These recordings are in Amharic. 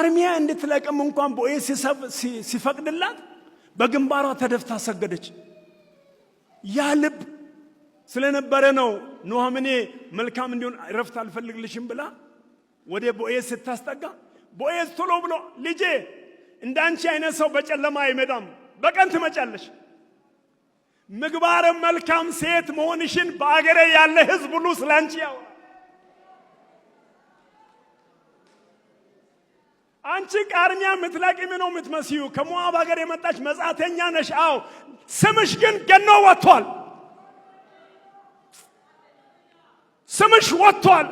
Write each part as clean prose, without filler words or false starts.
ቃርሚያ እንድትለቅም እንኳን ቦዔዝ ሲፈቅድላት በግንባሯ ተደፍታ ሰገደች። ያ ልብ ስለነበረ ነው ኑኃሚኔ መልካም እንዲሆን እረፍት አልፈልግልሽም ብላ ወደ ቦዔዝ ስታስጠጋ ቦዔዝ ቶሎ ብሎ ልጄ እንዳንቺ አይነት ሰው በጨለማ አይመጣም፣ በቀን ትመጫለሽ። ምግባረ መልካም ሴት መሆንሽን በአገሬ ያለ ሕዝብ ሁሉ ስላንቺ ያወራል። አንቺ ቃርሚያ የምትለቅሚ ነው የምትመስዩ። ከሞዓብ ሀገር የመጣች መጻተኛ ነሽ። አዎ ስምሽ ግን ገኖ ወጥቷል። ስምሽ ወጥቷል።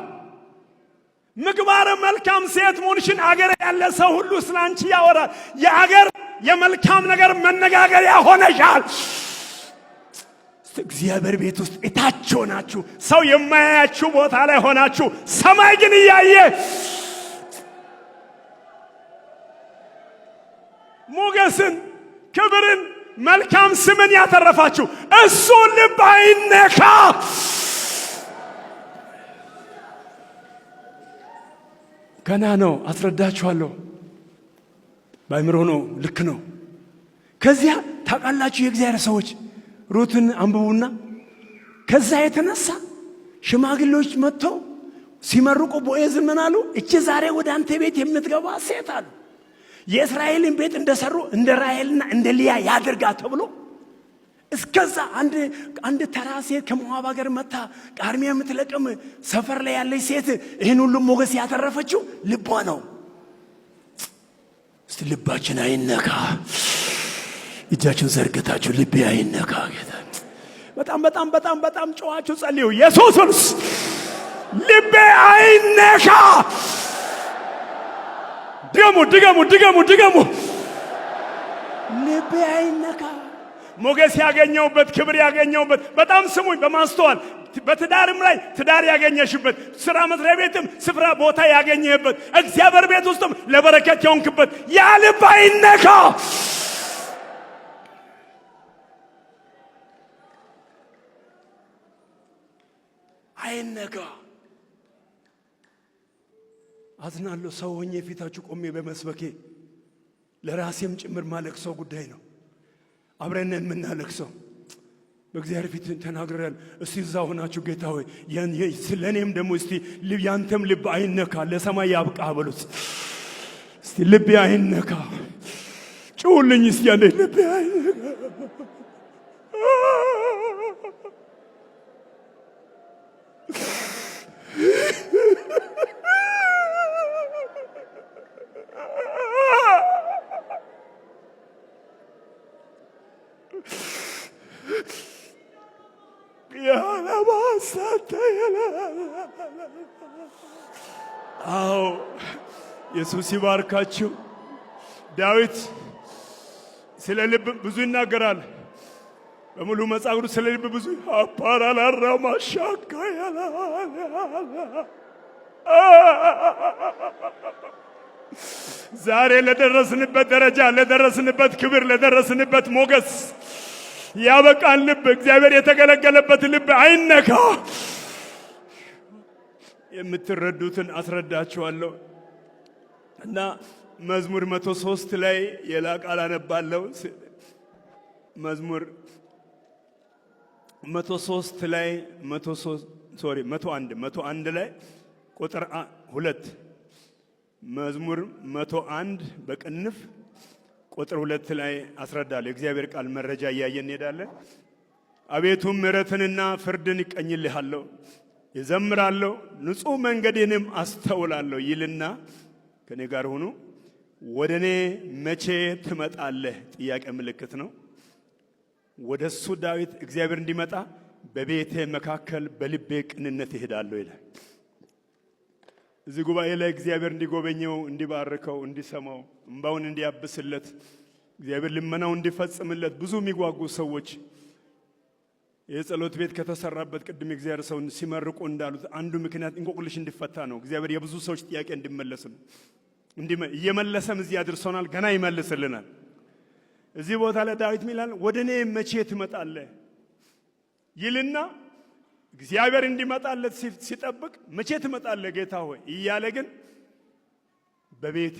ምግባረ መልካም ሴት መሆንሽን አገር ያለ ሰው ሁሉ ስላንቺ ያወራል። የአገር የመልካም ነገር መነጋገሪያ ሆነሻል። እግዚአብሔር ቤት ውስጥ እታች ሆናችሁ ሰው የማያያችሁ ቦታ ላይ ሆናችሁ ሰማይ ግን እያየ ሞገስን፣ ክብርን፣ መልካም ስምን ያተረፋችሁ እሱ ልብ አይነካ። ገና ነው፣ አስረዳችኋለሁ። በአእምሮ ነው፣ ልክ ነው። ከዚያ ታውቃላችሁ የእግዚአብሔር ሰዎች ሩትን አንብቡና ከዛ የተነሳ ሽማግሌዎች መጥተው ሲመርቁ ቦዔዝን ምን አሉ? እቺ ዛሬ ወደ አንተ ቤት የምትገባ ሴት አሉ የእስራኤልን ቤት እንደሰሩ እንደ ራሔልና እንደ ሊያ ያድርጋ ተብሎ እስከዛ አንድ ተራ ሴት ከሞዓብ ሀገር መታ ቃርሚያ የምትለቅም ሰፈር ላይ ያለች ሴት ይህን ሁሉ ሞገስ ያተረፈችው ልቧ ነው። እስቲ ልባችን አይነካ። እጃችን ዘርግታችሁ ልቤ አይነካ ጌታ። በጣም በጣም በጣም በጣም ጨዋችሁ ጸልዩ። ኢየሱስንስ ልቤ አይነካ። ድገሙ ድገሙ ድገሙ ድገሙ። ልቤ አይነካ። ሞገስ ያገኘውበት ክብር ያገኘውበት በጣም ስሙኝ በማስተዋል በትዳርም ላይ ትዳር ያገኘሽበት ስራ መስሪያ ቤትም ስፍራ ቦታ ያገኘህበት እግዚአብሔር ቤት ውስጥም ለበረከት የሆንክበት ያ ልብ አይነካ። አይነካ። አዝናለሁ። ሰው ሆኜ ፊታችሁ ቆሜ በመስበኬ ለራሴም ጭምር ማለቅሰው ጉዳይ ነው። አብረን የምናለቅሰው በእግዚአብሔር ፊት ተናግረን፣ እስቲ እዛ ሆናችሁ ጌታ ሆይ ለእኔም ደግሞ እስቲ ያንተም ልብ አይነካ ለሰማይ ያብቃ በሉት። እስቲ ልቤ አይነካ ጭውልኝ እስቲ ያለ ልቤ አይነካ። አዎ ኢየሱስ ይባርካችሁ። ዳዊት ስለ ልብ ብዙ ይናገራል። በሙሉ መጽሐፍ ቅዱስ ስለ ልብ ብዙ አፓራላራማሻካ ዛሬ ለደረስንበት ደረጃ፣ ለደረስንበት ክብር፣ ለደረስንበት ሞገስ ያበቃን ልብ እግዚአብሔር የተገለገለበት ልብ አይነካ። የምትረዱትን አስረዳችኋለሁ እና መዝሙር 103 ላይ የላ ቃል አነባለሁ። መዝሙር 103 ላይ sorry 101 101 ላይ ቁጥር 2፣ መዝሙር 101 በቅንፍ ቁጥር 2 ላይ አስረዳለሁ። የእግዚአብሔር ቃል መረጃ እያየን እንሄዳለን። አቤቱ ምሕረትንና ፍርድን እቀኝልሃለሁ፣ እዘምራለሁ፣ ንጹሕ መንገድንም አስተውላለሁ ይልና ከኔ ጋር ሁኑ። ወደ እኔ መቼ ትመጣለህ? ጥያቄ ምልክት ነው። ወደ እሱ ዳዊት እግዚአብሔር እንዲመጣ በቤቴ መካከል በልቤ ቅንነት እሄዳለሁ ይላል። እዚህ ጉባኤ ላይ እግዚአብሔር እንዲጎበኘው፣ እንዲባርከው፣ እንዲሰማው፣ እምባውን እንዲያብስለት፣ እግዚአብሔር ልመናው እንዲፈጽምለት ብዙ የሚጓጉ ሰዎች የጸሎት ቤት ከተሰራበት ቅድም እግዚአብሔር ሰውን ሲመርቁ እንዳሉት አንዱ ምክንያት እንቆቅልሽ እንዲፈታ ነው። እግዚአብሔር የብዙ ሰዎች ጥያቄ እንዲመለስ ነው። እየመለሰም እዚህ አድርሶናል። ገና ይመልስልናል። እዚህ ቦታ ላይ ዳዊት ይላል ወደ እኔ መቼ ትመጣለህ ይልና እግዚአብሔር እንዲመጣለት ሲጠብቅ መቼ ትመጣለህ ጌታ ሆይ እያለ ግን በቤቴ